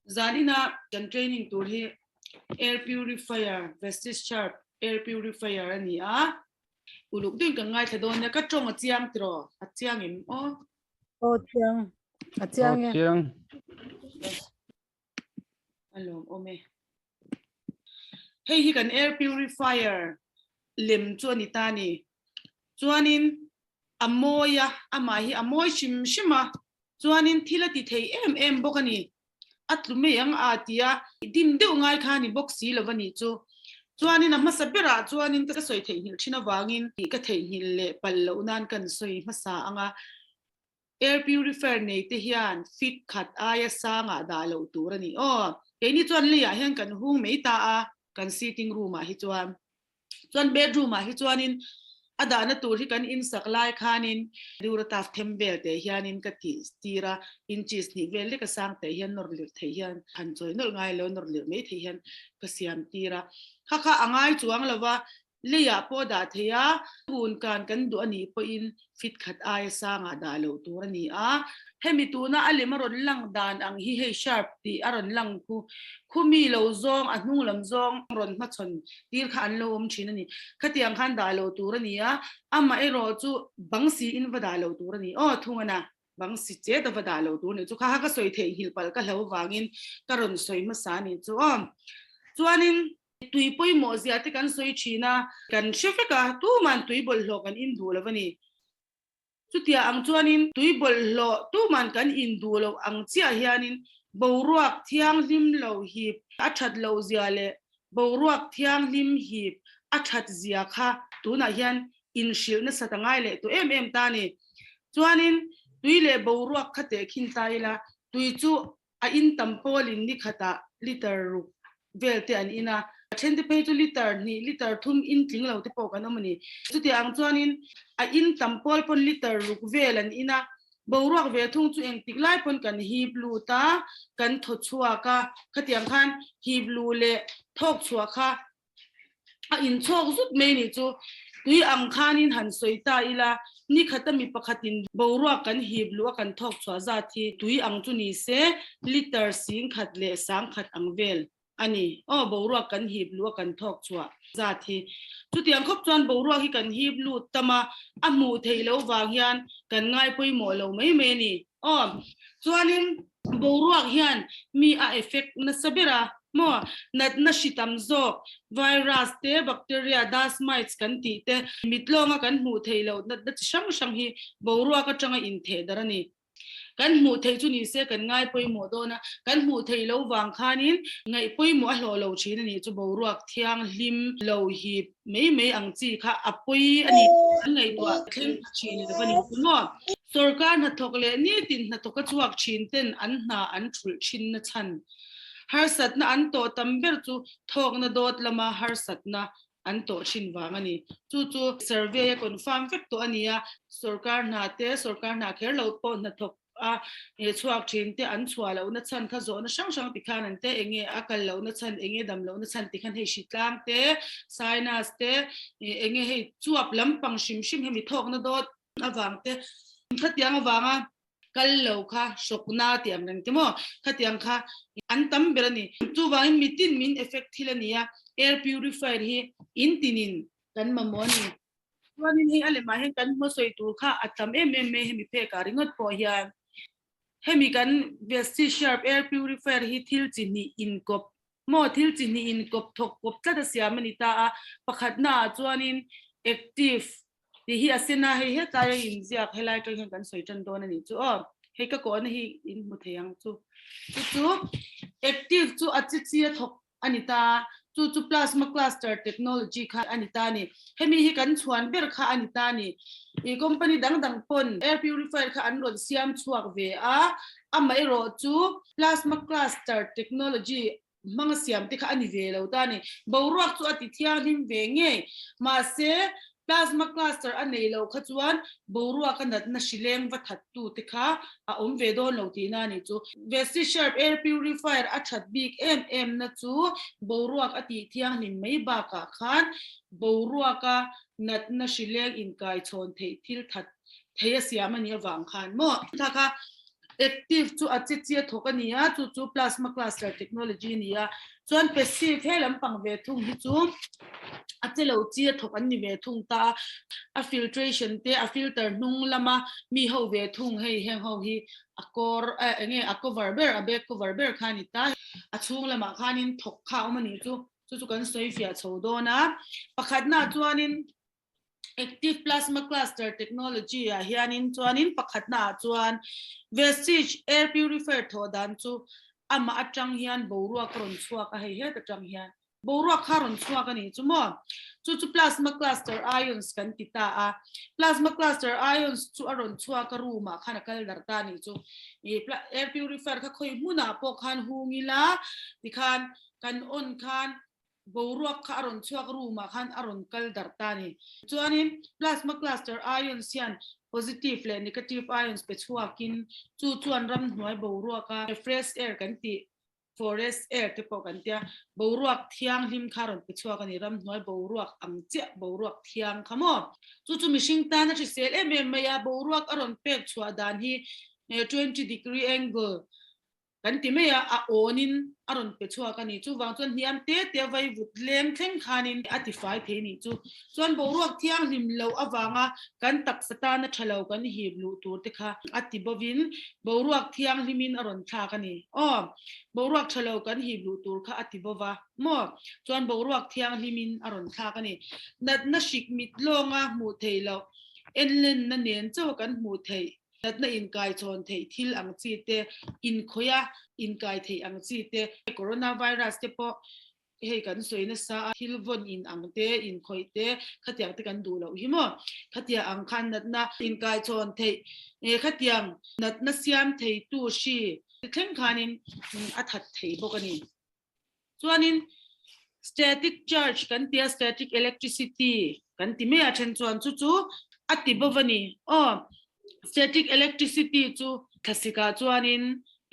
Zanina kan training tur hi Air Purifier, Vestige Sharp Air Purifier a ni a. Uluk deuhin kan ngaithla dawn nia, ka tawng a chiang tiraw? A chiang em aw? Aw chiang, a chiang e. Aw chiang. A lawmawm e. Hei hi kan air purifier lem chu a ni ta a ni. Chuanin a mawi a, amah hi a mawi hrim hrim a, chuanin thil a ti thei em em bawk a ni. A tlu mai ang a ti a, dim deuh ngai kha a ni bawk si lo a nih chu. Chuanin a hmasa berah chuanin ka sawi theihnghilh thin avangin ka theihnghilh leh palh loh nan kan sawi hmasa ang a. Air purifier nei te hian feet khat aia sangah dah loh tur a ni aw. Keini chuan leiah hian kan hung mai ta a, kan sitting room ah hi chuan. Chuan bedroom ah hi chuanin a dahna tur hi kan insak lai khanin Durataf them vel teh hianin ka tih tir a, inches hnih vel lek a sang teh hian nawr lirh theih hian han chawi nawlh ngai lo nawr lirh mai theih hian ka siam tir a. Kha kha a ngai chuang lo va, Leiah pawh dah thei a, hun kan kan duh a nih pawhin fit khat aia sangah dah loh tur a ni a. Hemi tuna a lem a rawn lang dan ang hi hei sharp tih a rawn lang khu. Khumi lo zawng a hnung lam zawng rawn hmachhawn tir kha an lo awm thin a ni. Khatiang khan dah loh tur a ni a, amaherawh chu bang siin va dah loh tur a ni aw thung a na. Bang si chet a va dah lo tur a nih chu. Kha kha ka sawi theihnghilh palh ka hlo vangin ka rawn sawi hmasa a nih chu aw. Chuanin Tui pawimawh zia te kan sawi thin a, kan hre vek a, tuman tui bawlhhlawh kan in duh lo a ni. Chutia ang chuanin tui bawlhhlawh tuman kan in duh loh ang chiah hianin boruak thianghlim lo hip a that loh zia leh boruak thianghlim hip a that zia kha tunah hian inhrilh nasat a ngai leh tawh em em ta a ni. Chuanin tui leh boruak kha tehkhin ta ila, tui chu A in tam pawlin ni khatah liter ruk vel te an in a, a then te phei chu liter hnih, liter thum in tling lo te pawh kan awm a ni. Chutiang ang chuanin a in tam pawl pawn liter ruk vel an in a, boruak ve thung chu engtik lai pawn kan hip lut a, kan thaw chhuak a, khatiang khan hip luh leh thawk chhuah kha A inchhawk zut mai nih chu tui ang khanin han sawi ta ila, ni khata mi pakhatin boruak kan hip luh a kan thawk chhuah zat hi tui ang chu ni se liter singkhat leh sangkhat ang vel a ni. Aw boruak kan hip luh a kan thawk chhuah zat hi. Chutiang khawp chuan boruak hi kan hip lut tam a, a hmuh theih loh vang hian kan ngai pawimawh lo mai mai a ni. Aw chuanin boruak hian mi a effect nasa ber a maw? Natna hri tam zawk, virus te, bacteria, dust mites kan tih te, mit lawnga kan hmuh theih loh natna chi hrang hrang hi boruak atanga intheh darh a ni. Kan hmuh theih chu nise kan ngai pawimawh dawn a, kan hmuh theih loh vang khanin ngaih pawimawh a hlawh lo thin a nih chu boruak thianghlim lo hip mai mai ang chi kha a pawi a ni an ngaihtuah thleng thin lo a ni chu maw. Sorkar hnathawk leh nitin hnathawk a chhuak thin ten an hna an thulh thin na chhan harsatna an tawh tam ber chu thawkna dawt lama harsatna an tawh thin vang a ni. Chu chu survey a confirm vek tawh a ni a, sorkar hna te sorkar hna kher lo pawh hnathawk a he chhuak thin te an chhuah lohna chhan kha zawhna hrang hrang ti khan an te enge a kal lohna chhan enge dam lohna chhan ti khan hei hritlang te sinus te enge hei chuap lampang hrim hrim hemi thawkna dawt avang te khatiang avanga kal lo kha hrawkna tih ang reng te maw khatiang kha an tam ber a ni chuvangin mitin min effect thil a ni a air purifier hi in tinin kan mamawh a ni. Chuanin hei a lemah hian kan hmasawi tur kha a tam em em mai hemi phekah ringawt pawh hian hemi kan Vesti Sharp Air Purifier hi thil chi hnih inkawp maw thil chi hnih inkawp thawk kawp tlat a siam a ni ta a, pakhatna ah chuanin active tih hi a sen a, hei hetlai a inziak helai atang hian kan sawi tan dawn a nih chu aw, hei ka kawhna hi in hmu thei ang chu chu chu active chu a chi chi a thawk a ni ta, chu chu plasma cluster technology kha a ni ta a ni. Hemi hi kan chhuan ber kha a ni ta a ni. I company dang dang pawn air purifier kha an rawn siam chhuak ve a, amaherawh chu plasma cluster technology hmanga siam te kha a ni ve lo ta a ni. Boruak chu a ti thianghlim ve ngei, mahse Plasma cluster a nei lo kha chuan boruak a natna hrileng va that tu te kha a awm ve dawn lo tihna a nih chu. Vesti Sharp air purifier a that bik em em na chu boruak a tih thianghlim mai bakah khan boruak a natna hrileng inkai chhawn theih thil that thei a siam a nih avang khan maw. Thla kha. Active chu a che chi a thawk a ni a, chu chu plasma cluster technology a ni a. Chuan passive he lampang ve thung hi chu a che lo chi a thawk an ni ve thung ta a. A filtration te a filter hnung lama mi ho ve thung hei heng ho hi a kawr eh enge a cover ber a back cover ber kha a ni ta. A chhung lamah khanin thawk kha a awm a nih chu chu chu kan sawi fiah chho dawn a. Pakhatnaah chuanin Active Plasma Cluster Technology ah hianin chuanin pakhatna ah chuan Vestige Air Purifier thawh dan chu amah atang hian boruak a rawn chhuak a, hei het atang hian boruak kha a rawn chhuak a nih chu maw? Chu chu Plasma Cluster Ions kan ti ta a, Plasma Cluster Ions chu a rawn chhuak a room ah khan a kal darh ta a nih chu. Ih Air Purifier kha khawi hmunah pawh khan hung ila tikhan kan on khan boruak kha a rawn chhuak room ah khan a rawn kal darh ta a ni. Chuanin plasma cluster ions hian positive leh negative ions pe chhuakin chu chuan ramhnuai boruak a fresh air kan tih forest air te pawh kan tia boruak thianghlim kha a rawn pe chhuak a ni ramhnuai boruak ang chiah boruak thiang kha maw. Chu chu mihring tan a hrisel em em mai a boruak a rawn pek chhuah dan hi 20 degree angle Kan ti mai a, a awnin a rawn pe chhuak a ni. Chuvang chuan hniam te te a vai vut leng thleng khanin a ti fai thei a nih chu. Chuan boruak thianghlim loh avanga kan taksa tana tha lo kan hip luh tur te kha a ti bovin boruak thianghlimin a rawn thlak a ni. Aw, boruak tha lo kan hip luh tur kha a ti bova maw? Chuan boruak thianghlimin a rawn thlak a ni. Natna hrik mit lawnga hmuh theih loh, enlenna nen chauh a kan hmuh theih. Natna inkai chhawn theih thil ang chi te, inkhawih a inkai theih ang chi te, coronavirus te pawh hei kan sawi nasa a, thil vawn in ang te, inkhawih te, khatiang te kan duh loh hi maw? Khatiang ang khan natna inkai chhawn theih, khatiang natna siam theitu hri thleng khanin a that thei bawk a ni. Chuanin static charge kan tia static electricity kan ti mai a then chuan chu chu a ti bawk a ni. Aw static electricity chu thlasik ah chuanin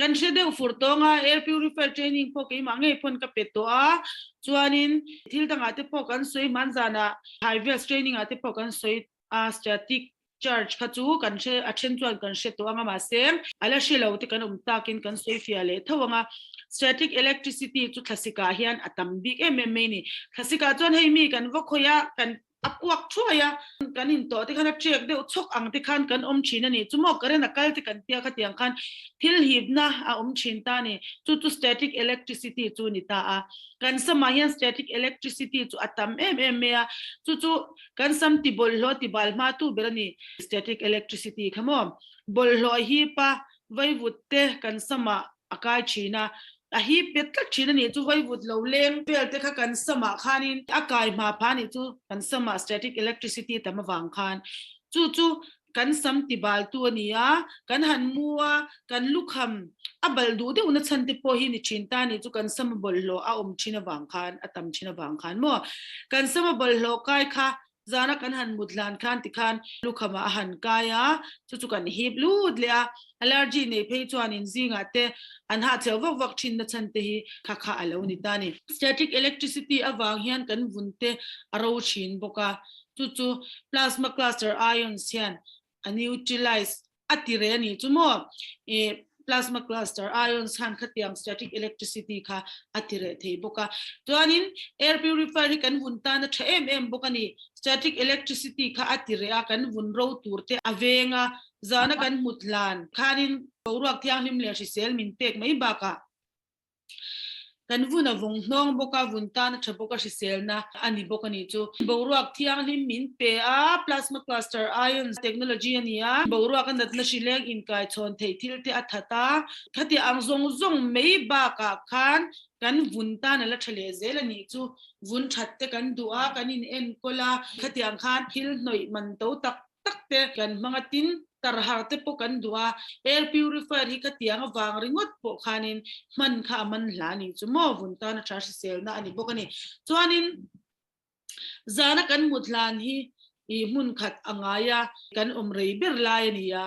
kan hre deuh fur tawng a air purifier training pawh keimah ngei pawn ka pe tawh a chuanin thil dangah te pawh kan sawi hman zanah high vis training ah te pawh kan sawi a static charge kha chu kan hre a then chuan kan hre tawh anga mahse a la hre lo te kan awm takin kan sawi fiah leh tho anga static electricity chu thlasikah hian a tam bik em em mai ni thlasikah chuan hei mi kan va khawi a kan a kuak thuai a kan in tawh te khan a trek deuh chhawk ang te khan kan awm thin a ni chu maw current a kal te kan tia khatiang khan thil hipna a awm thin ta ni chu chu static electricity chu ni ta a kan samah hian static electricity chu a tam em em mai a chu chu Kan sam ti bawlhhlawh ti bal hma tu ber a ni. Static electricity kha maw? Bawlhhlawh a hip a, vaivut te kan samah a kai thin a, a hip bet tlat thin a nih chu vaivut lo leng vel te kha kan samah khanin a kai hma pha a nih chu kan samah static electricity tam avang khan chu chu kan sam ti bal tu a ni a, kan han mu a, kan lukham a bal duh deuh na chhan te pawh hi ni thin ta ni chu kan sam a bawlhhlawh a awm thin avang khan a tam thin avang khan maw kan sam a bawlhhlawh kai kha zana kan han mut hlan khan tikhan lukham ah a han kai a chu chu kan hip lut leh a allergy nei phei chuan in zingah te an hah cheu vak vak thin na chhan te hi kha kha a lo ni ta ni. Static electricity avang hian kan vun te a ro thin bawk a chu chu plasma cluster ions hian a neutralize a ti reh a nih chu maw ih plasma cluster ions khan khatiang static electricity kha a ti reh thei bawk a chuanin air purifier hi kan vun tan a tha em em bawk a ni static electricity kha a ti reh a kan vun ro tur te a veng a zana kan hmut hlan khanin boruak thianghlim leh hrisel min pek mai bakah Kan vun a vawng hnawng bawk a, vun tan a tha bawk a, hriselna a ni bawk a nih chu. Boruak thianghlim min pe a, plasma cluster ions technology a ni a, boruak a natna hrileng inkaichhawn theih thil te a that a, khati ang zawng zawng mai bakah khan kan vun tan a la tha leh zel a nih chu. Vun that te kan duh a, kan in enkawl a, khatiang khan thil hnawih man to tak tak te kan hmang a, tin tarhar te pawh kan duh a, air purifier hi ka tiang avang ringawt pawh khanin hman kha a man hla a nih chu maw, vun tan a tha hriselna a ni bawk a ni. Chuanin zana kan mut hlan hi ih hmun khat a ngai a, kan awm rei ber lai a ni a,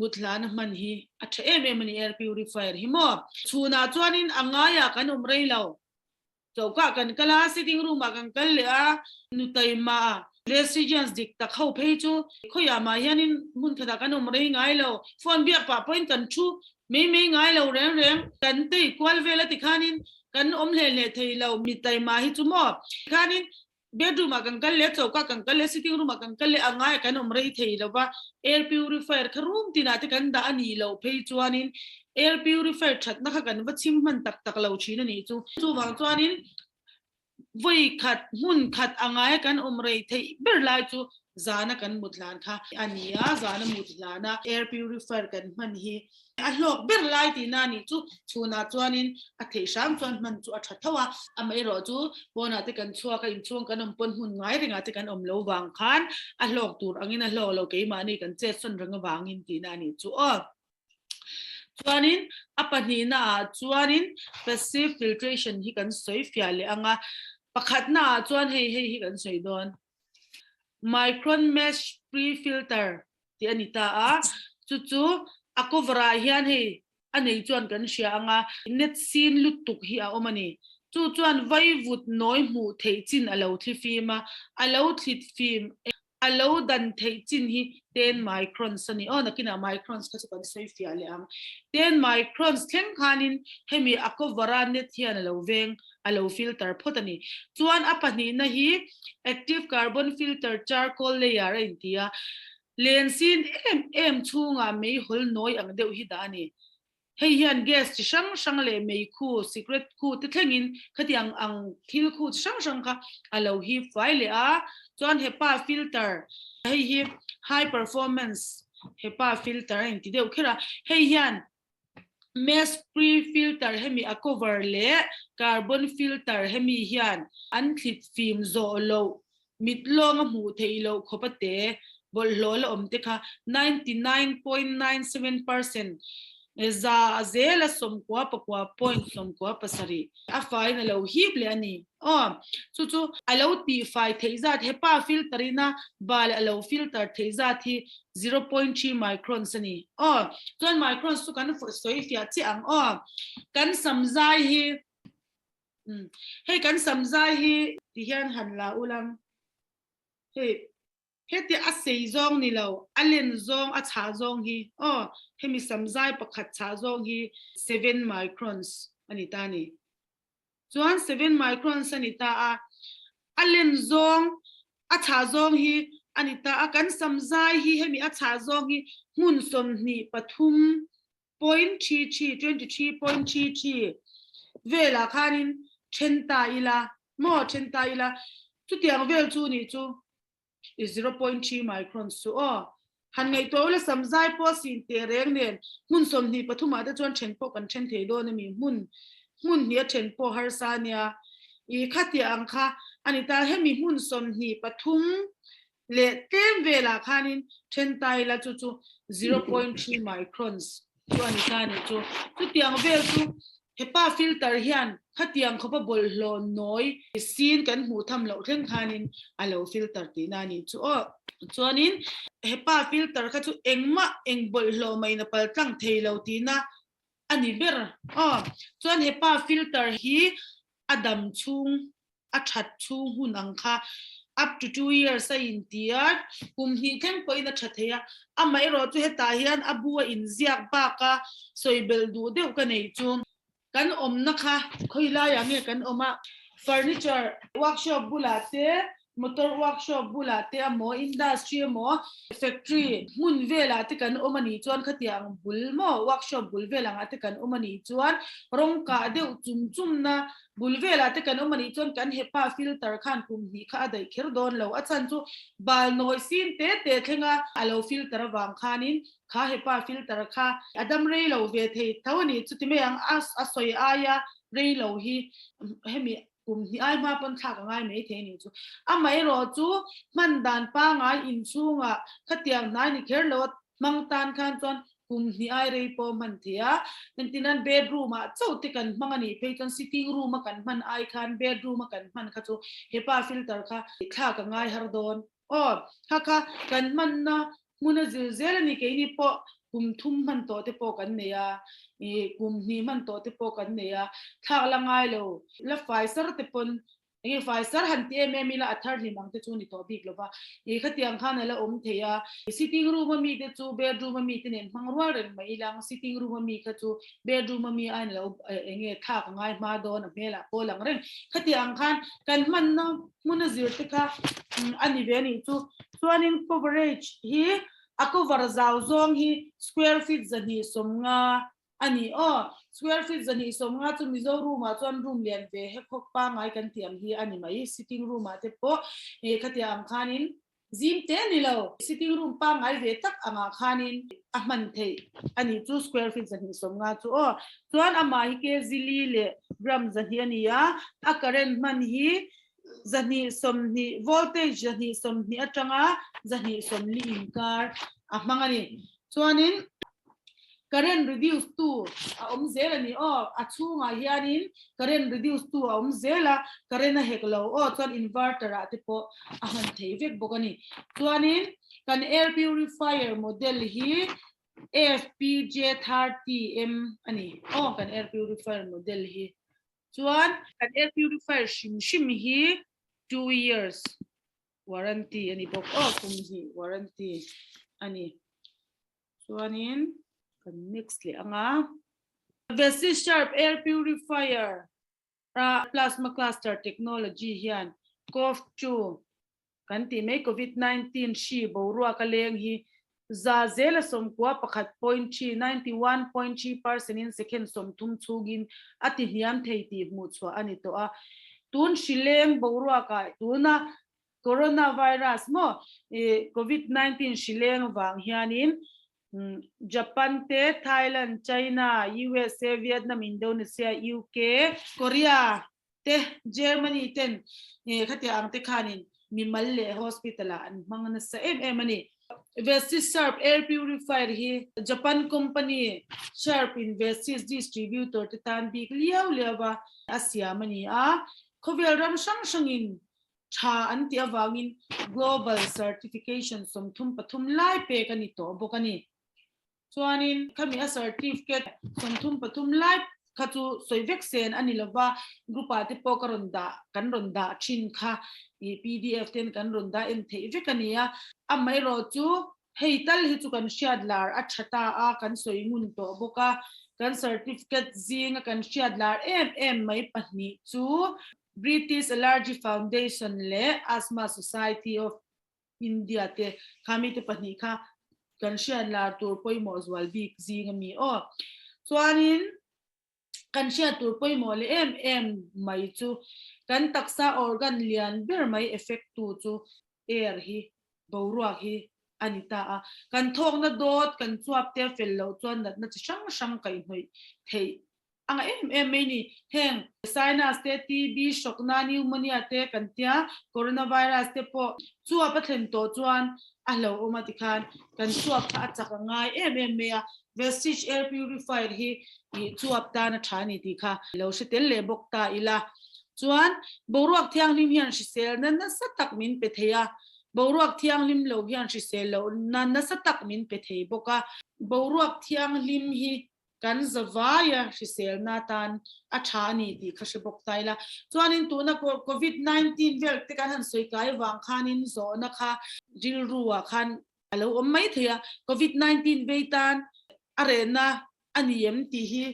mut hlana hman hi a tha em em a ni air purifier hi maw. Chhunah chuanin a ngaiah kan awm rei lo, Choka kan kal a, sitting room ah kan kal leh a, nu taima. Residents dik tak ho phei chu khawiah mah hianin hmun khatah kan awm rei ngai lo, phone biak pah pawhin kan thu mai mai ngai lo reng reng, kan tei kual vel a tikhanin kan awm hle hle thei lo, mi taima hi chu maw tikhanin bedroom ah kan kal leh, choka kan kal leh, sitting room ah kan kal leh a ngai kan awm rei thei lo va, air purifier kha room tinah te kan dah a nih loh phei chuanin air purifier thatna kha kan va chim hman tak tak lo thin a nih chu. Chuvang chuanin Vawi khat, hmun khat a ngai kan awm rei theih ber lai chu zana kan mut hlan kha a ni a, zana mut hlana air purifier kan hman hi a hlawk ber lai tihna a nih chu. Chhunah chuanin a theih hram chuan hman chu a tha tho a, amaherawh chu pawnah te kan chhuak a, inchhung kan awm pawn hmun ngai rengah te kan awm lo vang khan a hlawk tur angin a hlawk lo keimahni kan chetsawn reng avangin tihna a nih chu aw. Chuanin a pahnihna ah chuanin passive filtration hi kan sawi fiah leh ang a, pakhatna ah chuan hei hei hi kan sawi dawn. Micron mesh pre-filter tih a ni ta a, chu chu a cover ah hian hei a nei chuan kan hria ang a, net sin lutuk hi a awm a ni. Chu chuan vaivut nawi hmuh theih chin a lo thli fim a, a lo thlit fim A lo dan theih chin hi 10 microns a ni. Aw, nakinah microns kha chu kan sawi fiah leh ang. 10 microns thleng khanin hemi a cover a net hian a lo veng, a lo filter phawt a ni. Chuan a pahnihna hi active carbon filter charcoal layer a inti a, len sin em em chhungah meihawl nawi ang deuh hi dah a ni. Hei hian gas chi hrang hrang leh meikhu, cigarette khu te thlengin khatiang ang thil khu chi hrang hrang kha a lo hip fai leh a. Chuan hepa filter, hei hi high performance hepa filter a inti deuh kher a. Hei hian mesh pre-filter hemi a cover leh carbon filter hemi hian an thlit fim zawh loh mit lawnga hmuh theih loh khawp a te bawlhhlawh la awm te kha 99.97% za a zela 99.97 a faiin a lo hip leh a ni. Aw, chu chu a lo tihfai theih zat, hepa filter ina bal a lo filter theih zat hi 0.3 microns a ni. Aw, chuan microns chu kan sawi fiah chiah ang. Aw, kan samzai hi Umm hei kan sam zai hi ti hian han la ulang hei heti a sei zawng ni lo a len zawng a chhah zawng hi aw hemi sam zai pakhat chhah zawng hi seven microns a ni ta ni chuan seven microns a ni ta a a len zawng a chhah zawng hi a ni ta a kan sam zai hi hemi a chhah zawng hi hmun 23 point 33, 23.33, velah khanin then ta ila maw then ta ila chutiang vel chu nih chu i 0.3 microns chu aw han ngaihtuah ula sam zai pawh sin teh reng nen hmun 23 ah te chuan then pawh kan then thei dawn ami hmun hmun hnih a then pawh harsa ania i khatiang ang kha ani ta hemi hmun 23 leh tlem velah khanin then ta ila chu chu 0.3 microns chu a ni ta a nih chu. Chutiang vel chu hepa filter hian khatiang khawpa bawlhhlawh nawi sin kan hmuh tham loh thleng khanin a lo filter tihna a nih chu aw. Chuanin hepa filter kha chu engmah eng bawlhhlawh mai na paltlang thei lo tihna a ni ber aw. Chuan hepa filter hi a dam chhung a that chhung hun ang kha up to 2 years a inti a, kum hnih thleng pawhin a tha thei a, amaherawh chu hetah hian a bu a inziak baka sawi belh duh deuh ka nei chu kan awmna kha khawi laiah nge kan awm a, furniture workshop bulah te motor workshop bulah te emaw industry emaw factory hmun velah te kan awm a nih chuan khatiang bul maw workshop bul vel angah te kan awm a nih chuan rawng kah deuh chum chumna Bul velah te kan awm a nih chuan kan hepa filter khan kum hnih kha a daih kher dawn lo. A chhan chu bal nawi sin te te thlenga a lo filter avang khanin kha hepa filter kha a dam rei lo ve thei tho a ni. Chuti mai ang a a sawi aia rei lo hi hemi kum hnih ai hma pawn thlak a ngai mai thei a nih chu. Amaherawh chu hman dan pangai inchhungah khatiang hnai ni kher lo a hmang tan khan chuan kum hnih ai rei pawh hman thei a, engtin bedroom ah chauh te kan hmang a nih phei chuan sitting room a kan hman ai khan bedroom a kan hman kha chu hepa filter kha thlak a ngai har dawn aw kha kha kan hmanna hmun a zir zel a ni keini pawh kum thum hman tawh te pawh kan nei a ih kum hnih hman tawh te pawh kan nei a thlak la ngai lo la fai sar te pawn. Enge fai sar han ti em em ila a thar hlim ang te chu ni tawh bik lova, i khatiang khan a la awm thei a. Sitting room a mi te chu bedroom a mi te nen hmang rual reng mai ilang, sitting room a mi kha chu bedroom a mi aiin lo enge thlak a ngai hma dawn a hmelah pawh lang reng. Khatiang ang khan kan hmanna hmun a zir te kha a ni ve a nih chu. Chuanin coverage hi a cover zau zawng hi square feet 250 A ni aw, square feet 250 chu Mizo room ah chuan room lian ve hek hawk pangai kan tih ang hi a ni mai, sitting room ah te pawh eh khatiang ang khanin zim te ni lo, sitting room pangai ve tak angah khanin a hman theih a nih chu square feet 250 chu aw. Chuan amah hi kg li leh gram 200 a ni a, a current hman hi 220, voltage 220 atanga 240 inkar a hmang a ni. Chuanin current reduce tu a awm zel a ni aw, a chhungah hianin current reduce tu a awm zel a, current a hek lo aw, chuan inverter ah te pawh a hman thei vek bawk a ni. Chuanin kan air purifier model hi FPJ30M a ni aw, kan air purifier model hi. Chuan kan air purifier hrim hrim hi 2 years warranty a ni bawk aw, kum hnih warranty a ni. Chuanin kan mix leh anga. Vestige Sharp Air Purifier a plasma cluster technology hian CoV-2 kan tih mai COVID-19 hri boruak a leng hi 91.3%, 91.3% in second 30 chhungin a ti hniam thei tih hmuh chhuah a ni tawh a. Tun hri leng boruakah tuna coronavirus maw COVID-19 hri leng vang hianin Japan te, Thailand, China, USA, Vietnam, Indonesia, UK, Korea te, Germany ten khatiang ang te khanin mimal leh hospital ah an hmang nasa em em a ni. Vestige Sharp Air Purifier hi Japan company Sharp in Vestige distributor te tan bik liau liau a a siam a ni a. Khawvel ram hrang hrangin tha an tih avangin Global Certification 33 lai pek a ni tawh bawk a ni. Chuanin khami a certificate 33 lai kha chu sawi vek sen a ni lova, group ah te pawh ka rawn dah, kan rawn dah thin kha i pdf ten kan rawn dah en theih vek a ni a. Amaherawh chu hei tal hi chu kan hriat lar a tha ta a, kan sawi ngun tawh bawk a, kan certificate zinga kan hriat lar em em mai pahnih chu British Allergy Foundation leh Asthma Society of India te kha mite pahnih kha kan hriat lar tur pawimawh zual bik zing a mi aw. Chuanin kan hriat tur pawimawh leh em em mai chu kan taksa organ lian ber mai effect tu chu air hi, boruak hi a ni ta a. Kan thawkna dawt kan chuap te a fel loh chuan natna chi hrang hrang kaihhnawih theih A ngah em em mai ni. Heng sinus te, TB, hrawkna, pneumonia te kan tia, coronavirus te pawh chuap a thlen tawh chuan a hlauhawm a tikhan kan chuap kha a chak a ngai em em mai a. Vestige air purifier hi ih chuap tan a tha a ni tih kha lo hre tel leh bawk ta ila. Chuan boruak thianghlim hian hriselna nasa tak min pe thei a, boruak thianghlim lo hian hrisel lohna nasa tak min pe thei bawk a. Boruak thianghlim hi kan zavaia hriselna atan a tha a ni tih kha hre bawk ta ila. Chuanin tuna Covid 19 vel te kan han sawi kai avang khanin zawhna kha rilru ah khan a lo awm mai thei a, Covid 19 vei tan a rehna a ni em tih hi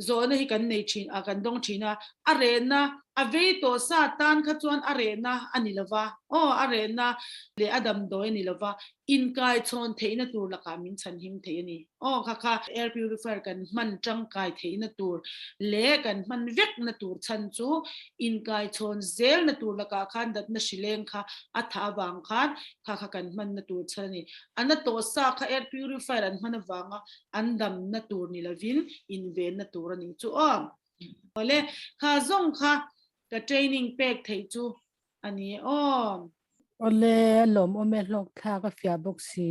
zawhna hi kan nei thin a, kan dawng thin a, a rehna a vei tawh sa tan kha chuan a rehna a ni lova, aw a rehna leh a damdawi a ni lova, inkaichhawn theihna tur lakah min chhanhim thei a ni. Aw kha kha air purifier kan hman tangkai theihna tur leh kan hman vekna tur chhan chu inkaichhawn zelna tur lakah khan datna hrileng kha a tha avang khan kha kha kan hmanna tur chhan a ni. A na tawh sa kha air purifier an hman avanga an damna tur ni lovin invenna tur a nih chu aw. Awle kha zawng kha ka training pek theih chu a ni aw. Awle lawmawm e hlawk thlak a fiah bawk si.